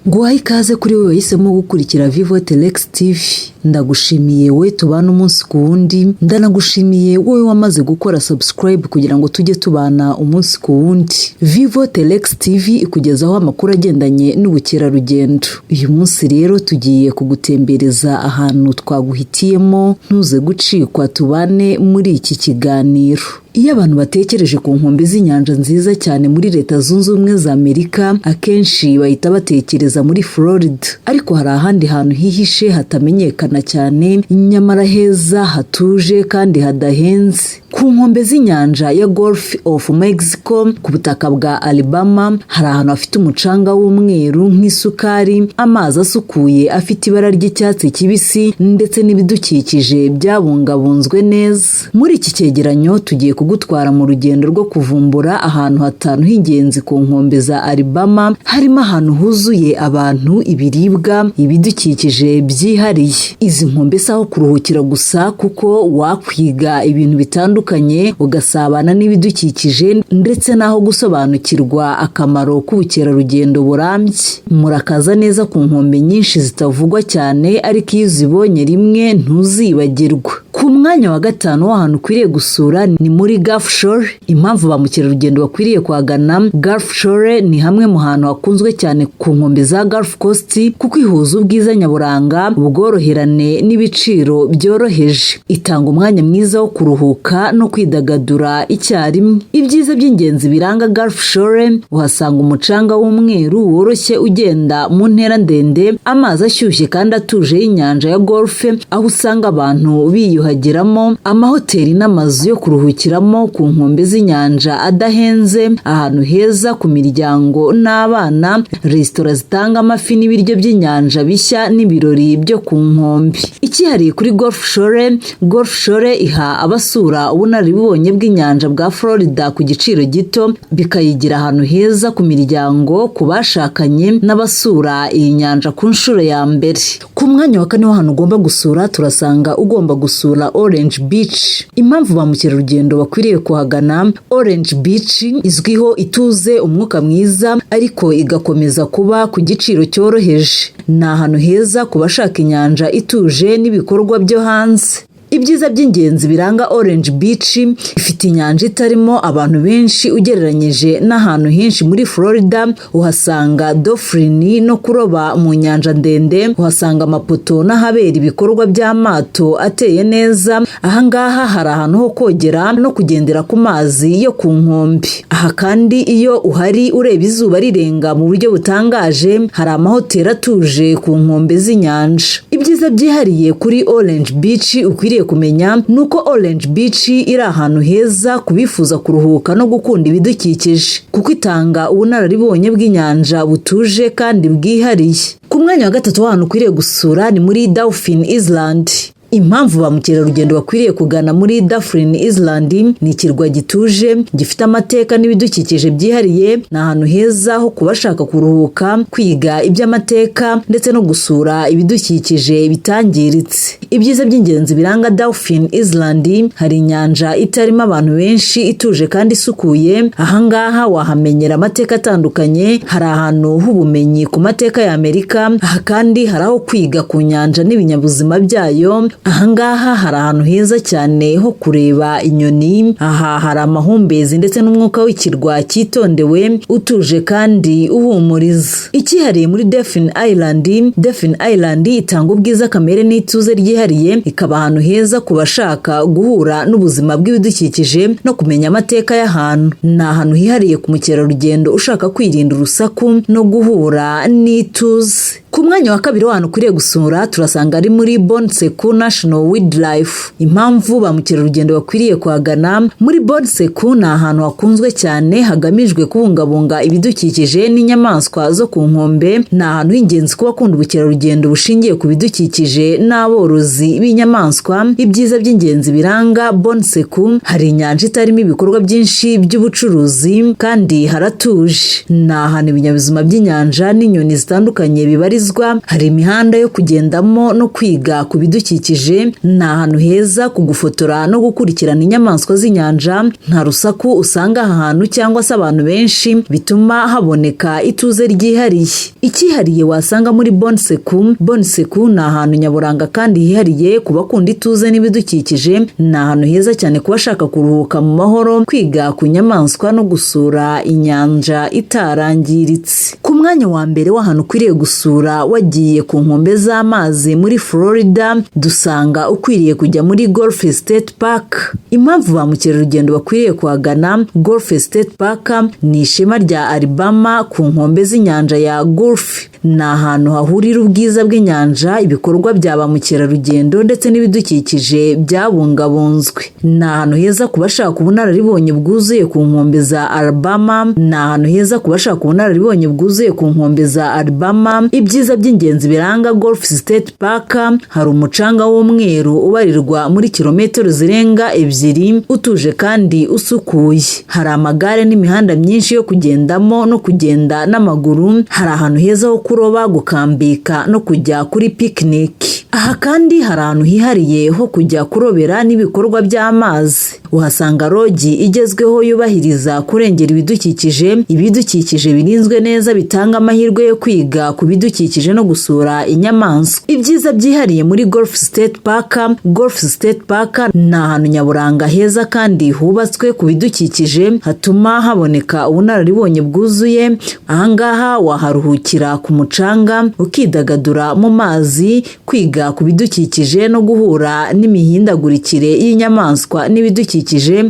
Nguhaye ikaze kuri wowe wahisemo gukurikira Vivo Telex TV. Ndagushimiye wowe tubana umunsi ku wundi, ndanagushimiye wowe wamaze gukora subscribe kugira ngo tujye tubana umunsi ku wundi. Vivo Telex TV ikugezaho amakuru agendanye n'ubukerarugendo. Uyu munsi rero tugiye kugutembereza ahantu twaguhitiyemo, ntuze gucikwa, tubane muri iki kiganiro. Iyo abantu batekereje ku nkombe z'inyanja nziza cyane muri Leta Zunze Ubumwe za Amerika, akenshi bahita batekereza muri Florida. Ariko hari ahandi hantu hihishe hatamenyekana cyane, nyamara heza, hatuje kandi hadahenze. Ku nkombe z'inyanja ya Gulf of Mexico, ku butaka bwa Alabama, hari ahantu hafite umucanga w'umweru nk'isukari, amazi asukuye afite ibara ry'icyatsi kibisi, ndetse n'ibidukikije byabungabunzwe neza. Muri iki cyegeranyo tugiye kugutwara mu rugendo rwo kuvumbura ahantu hatanu h'ingenzi ku nkombe za Alabama, harimo ahantu huzuye abantu, ibiribwa, ibidukikije byihariye. Izi nkombe si aho kuruhukira gusa, kuko wakwiga ibintu bitandukanye, ugasabana n'ibidukikije, ndetse n'aho gusobanukirwa akamaro k'ubukerarugendo burambye. Murakaza neza ku nkombe nyinshi zitavugwa cyane, ariko iyo uzibonye rimwe ntuzibagirwa. Ku mwanya wa gatanu w'ahantu ukwiriye gusura ni muri Gulf Shore. Impamvu ba mukerarugendo bakwiriye kuhagana: Gulf Shore ni hamwe mu hantu hakunzwe cyane ku nkombe za Gulf Coast, kuko ihuza ubwiza nyaburanga, ubworoherane n'ibiciro byoroheje. Itanga umwanya mwiza wo kuruhuka no kwidagadura icyarimwe. Ibyiza by'ingenzi biranga Gulf Shore: uhasanga umucanga w'umweru woroshye ugenda mu ntera ndende, amazi ashyushye kandi atuje y'inyanja ya Gulf, aho usanga abantu biyuhagiramo, amahoteli n'amazu yo kuruhukiramo ku nkombe z'inyanja adahenze, ahantu heza ku miryango n'abana, resitora zitanga amafi n'ibiryo by'inyanja bishya, n'ibirori byo ku nkombe. Icyihariye kuri Gulf Shore: Gulf Shore iha abasura ubunararibonye bw'inyanja bwa Florida ku giciro gito, bikayigira ahantu heza ku miryango, ku bashakanye n'abasura iyi nyanja ku nshuro ya mbere. Ku mwanya wa kane w'ahantu ugomba gusura, turasanga ugomba gusura Orange Beach. Impamvu ba mukerarugendo bakwiriye kuhagana: Orange Beach izwiho ituze, umwuka mwiza, ariko igakomeza kuba ku giciro cyoroheje. Ni ahantu heza ku bashaka inyanja ituje n'ibikorwa byo hanze. Ibyiza by'ingenzi biranga Orange Beach: ifite inyanja itarimo abantu benshi ugereranyije n'ahantu henshi muri Florida, uhasanga dolphin no kuroba mu nyanja ndende, uhasanga amapoto n'ahabera ibikorwa by'amato ateye neza. Ahangaha hari ahantu ho kogera no kugendera ku mazi yo ku nkombe. Aha kandi iyo uhari ureba izuba rirenga mu buryo butangaje. Hari amahoteli atuje ku nkombe z'inyanja. Ibyiza byihariye kuri Orange Beach ukwiriye kumenya ni uko Orange Beach iri ahantu heza ku bifuza kuruhuka no gukunda ibidukikije, kuko itanga ubunararibonye bw'inyanja butuje kandi bwihariye. Ku mwanya wa gatatu w'ahantu ukwiriye gusura ni muri Dauphin Island. Impamvu ba mukerarugendo bakwiriye kugana muri Dauphin Island: ni ikirwa gituje gifite amateka n'ibidukikije byihariye. Ni ahantu heza ho kuba bashaka kuruhuka, kwiga iby'amateka, ndetse no gusura ibidukikije bitangiritse. Ibyiza by'ingenzi biranga Dauphin Island: hari inyanja itarimo abantu benshi, ituje kandi isukuye. Ahangaha wahamenyera amateka atandukanye, hari ahantu h'ubumenyi ku mateka ya Amerika. Aha kandi hari aho kwiga ku nyanja n'ibinyabuzima byayo. Ahangaha hari ahantu heza cyane ho kureba inyoni. Aha hari amahumbezi ndetse n'umwuka w'ikirwa cyitondewe, utuje kandi uhumuriza. Icyihariye muri Dauphin Island: Dauphin Island itanga ubwiza kamere n'ituze ryihariye, ikaba ahantu heza ku bashaka guhura n'ubuzima bw'ibidukikije no kumenya amateka y'ahantu. Ni ahantu hihariye ku mukerarugendo ushaka kwirinda urusaku no guhura n'ituze. Ku mwanya wa kabiri w'ahantu ukwiriye gusura, turasanga ari muri Bon Secour National Wildlife. Impamvu ba mukerarugendo bakwiriye kuhagana: muri Bon Secour ni ahantu hakunzwe cyane hagamijwe kubungabunga ibidukikije n'inyamaswa zo ku nkombe. Ni ahantu h'ingenzi kuba akunda ubukerarugendo bushingiye ku bidukikije n'aborozi b'inyamaswa. Ibyiza by'ingenzi biranga Bon Secour: hari inyanja itarimo ibikorwa byinshi by'ubucuruzi kandi haratuje. Ni ahantu ibinyabuzima by'inyanja n'inyoni zitandukanye bibarizwa. habarizwa. Hari imihanda yo kugendamo no kwiga ku bidukikije. Ni ahantu heza ku gufotora no gukurikirana inyamaswa z'inyanja. Nta rusaku usanga aha hantu cyangwa se abantu benshi, bituma haboneka ituze ryihariye. Icyihariye wasanga muri Bon Secour: Bon Secour ni ahantu nyaburanga kandi hihariye ku bakunda ituze n'ibidukikije. Ni ahantu heza cyane ku bashaka kuruhuka mu mahoro, kwiga ku nyamaswa no gusura inyanja itarangiritse. Ku mwanya wa mbere w'ahantu ukwiriye gusura wagiye ku nkombe z'amazi muri Florida, dusanga ukwiriye kujya muri Gulf State Park. Impamvu ba mukerarugendo bakwiriye kuhagana: Gulf State Park ni ishema rya Alabama ku nkombe z'inyanja ya Gulf. Ni ahantu hahurira ubwiza bw'inyanja, ibikorwa bya ba mukerarugendo ndetse n'ibidukikije byabungabunzwe. Ni ahantu heza ku bashaka ubunararibonye bwuzuye ku nkombe za Alabama. Ni ahantu heza ku bashaka ubunararibonye bwuzuye ku nkombe za Alabama. Ibyiza by'ingenzi biranga Gulf State Park: hari umucanga w'umweru ubarirwa muri kilometero zirenga 2, utuje kandi usukuye. Hari amagare n'imihanda myinshi yo kugendamo no kugenda n'amaguru. Hari ahantu heza ho kuroba, gukambika no kujya kuri picnic. Aha kandi hari ahantu hihariye ho kujya kurobera n'ibikorwa by'amazi. Uhasanga lodge igezweho yubahiriza kurengera ibidukikije, ibidukikije birinzwe neza, bitanga amahirwe yo kwiga ku bidukikije no gusura inyamaswa. Ibyiza byihariye muri Gulf State Park: Gulf State Park ni ahantu nyaburanga heza kandi hubatswe ku bidukikije, hatuma haboneka ubunararibonye bwuzuye. Ahangaha waharuhukira ku mucanga, ukidagadura mu mazi, kwiga ku bidukikije no guhura n'imihindagurikire y'inyamaswa n'ibidukikije.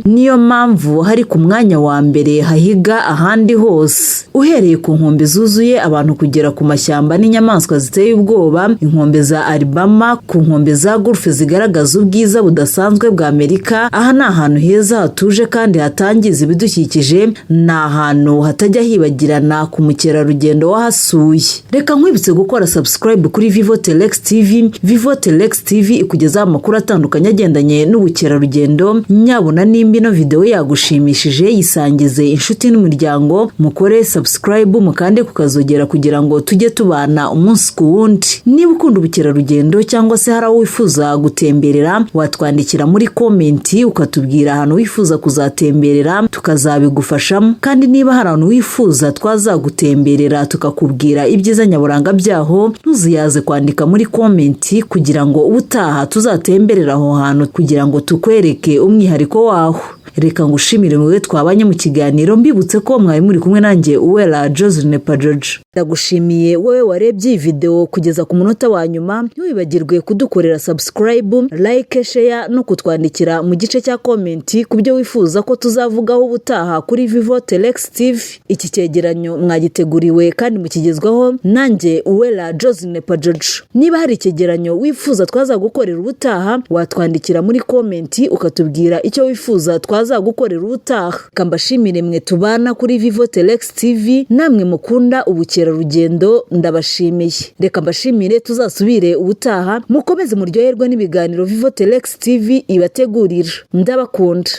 Niyo mpamvu hari ku mwanya wa mbere hahiga ahandi hose. Uhereye ku nkombe zuzuye abantu kugera ku mashyamba n'inyamaswa ziteye ubwoba, inkombe za Alabama ku nkombe za Gulf zigaragaza ubwiza budasanzwe bwa Amerika. Aha ni ahantu heza hatuje kandi hatangiza ibidukikije. Ni ahantu hatajya hibagirana ku mukerarugendo wahasuye. Reka nkwibutse gukora subscribe kuri Vivo Telex TV. Vivo Telex TV ikugezaho amakuru atandukanye agendanye n'ubukerarugendo. Nyabuna nimba ino video yagushimishije, yisangize inshuti n'umuryango, mukore subscribe, mukande kukazogera kugira ngo tujye tubana umunsi ku wundi. Niba ukunda ubukerarugendo cyangwa se hari aho wifuza gutemberera, watwandikira muri comment ukatubwira ahantu wifuza kuzatemberera, tukazabigufashamo. Kandi niba hari ahantu wifuza twazagutemberera tukakubwira ibyiza nyaburanga byaho, ntuzuyaze kwandika muri comment kugira ngo ubutaha tuzatemberera aho hantu kugira ngo tukwereke umwihariko waho. Reka ngushimire wowe twabanye mu kiganiro. Mbibutse ko mwari muri kumwe nanjye, Uwera Joseline Pajojo. Ndagushimiye wowe warebye iyi video kugeza ku munota wa nyuma. Ntiwibagirwe kudukorera subscribe, like, share no kutwandikira mu gice cya comment ku byo wifuza ko tuzavugaho ubutaha kuri Vivo Telex TV. Iki cyegeranyo mwagiteguriwe kandi mukigezwaho nanjye, Uwera Joseline Pajojo. Niba hari icyegeranyo wifuza twazagukorera ubutaha, watwandikira muri comment ukatubwira icyo wifuza twazagukorera ubutaha. Kambashimire mwe tubana kuri Vivo Telex TV, namwe mukunda ubukerarugendo, ndabashimiye. Reka mbashimire, tuzasubire ubutaha. Mukomeze muryoherwe n'ibiganiro Vivo Telex TV ibategurira. Ndabakunda.